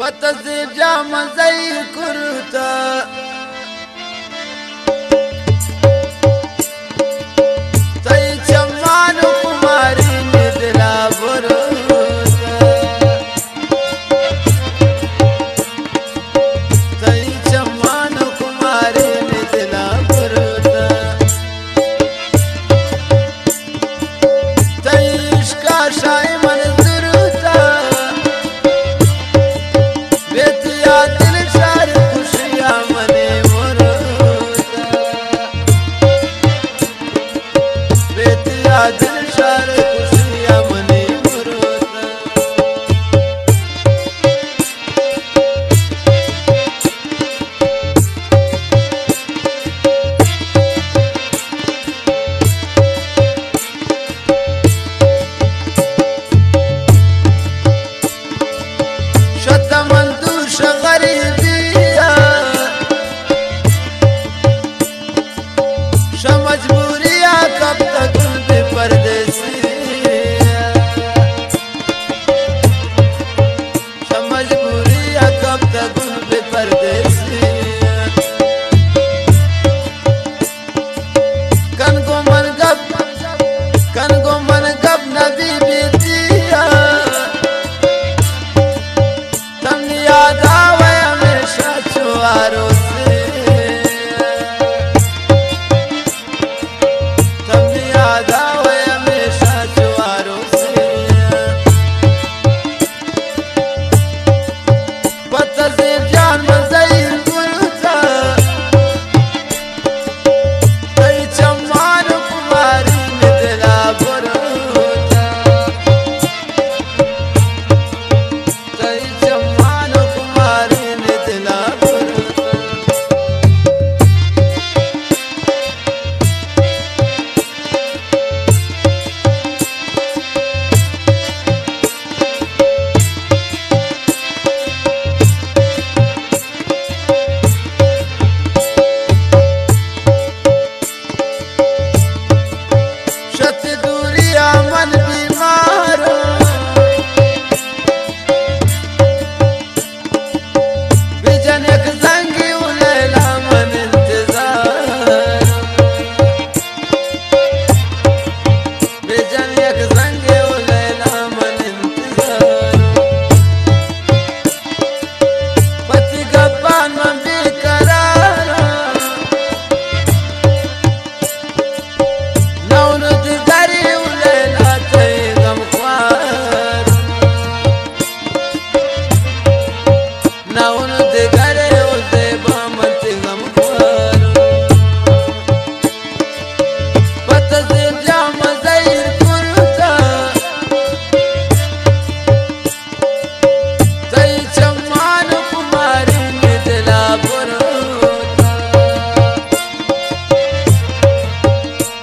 پہ تزیب جام زئی کرتا، تئی چمان خماریں دلا بروتا، تئی چمان خماریں دلا بروتا۔ تئی عشقا شاہ من زرتا، بیتیا دل شار خوشیا منے مروتا، بیتیا دل شار خوشیا منے مروتا۔ شت من دوش غریبیا، شہ مجبوریا کپتگوں بہ پردیسیا۔ شہ مجبوریا کپتگوں بہ پردیسیا۔ کن گوں من گپ، کن گوں من گپ نبی بیتیا۔ تم یاد آوے ہمیشہ چو آروسے۔ تم یاد آوے ہمیشہ چو آروسے۔ پہ تزیب جان من زئی کرتا، تئی چمان خماریں دلا بروتا، تئی چمان خماریں دلا بروتا۔ شت دوریا من بیماروں، بجن یک زنگے او لیلا من انتظار۔ بجن یک زنگے او لیلا من انتظار۔ پہ تئی گپاں من بے قرار آں۔ نون دگرے او لیلا تئی غمخوار۔ نون دگرے او زیبا من تئی غمخوار۔ پہ تزیب جام زہیر کرتا، تئی چمان خماریں دلا بروتا۔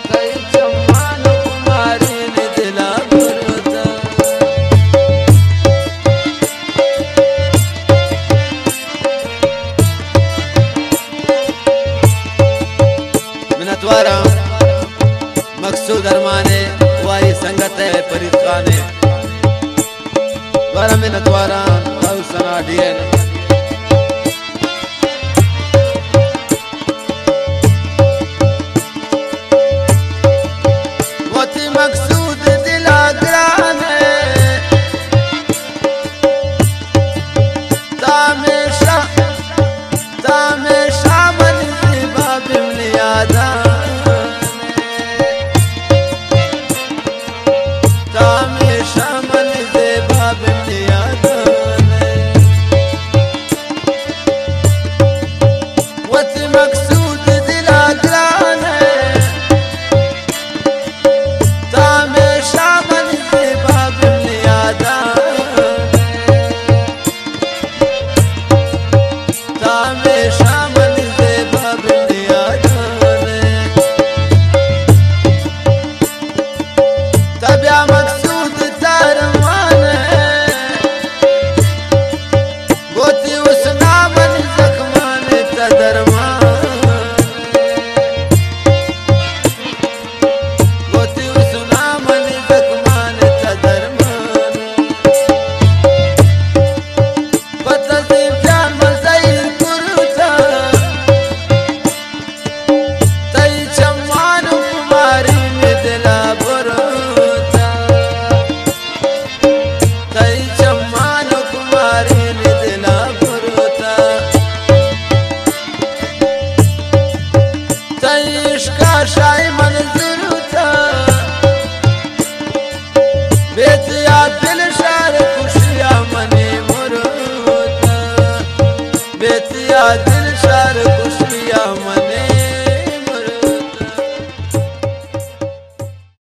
تئی چمان خماریں دلا بروتا۔ منتواراں مقصود ارمان ءِ واری سنگت ءِ فرید خان ءِ۔ دوارہ منتواراں راہول ثنا ڈی ایل۔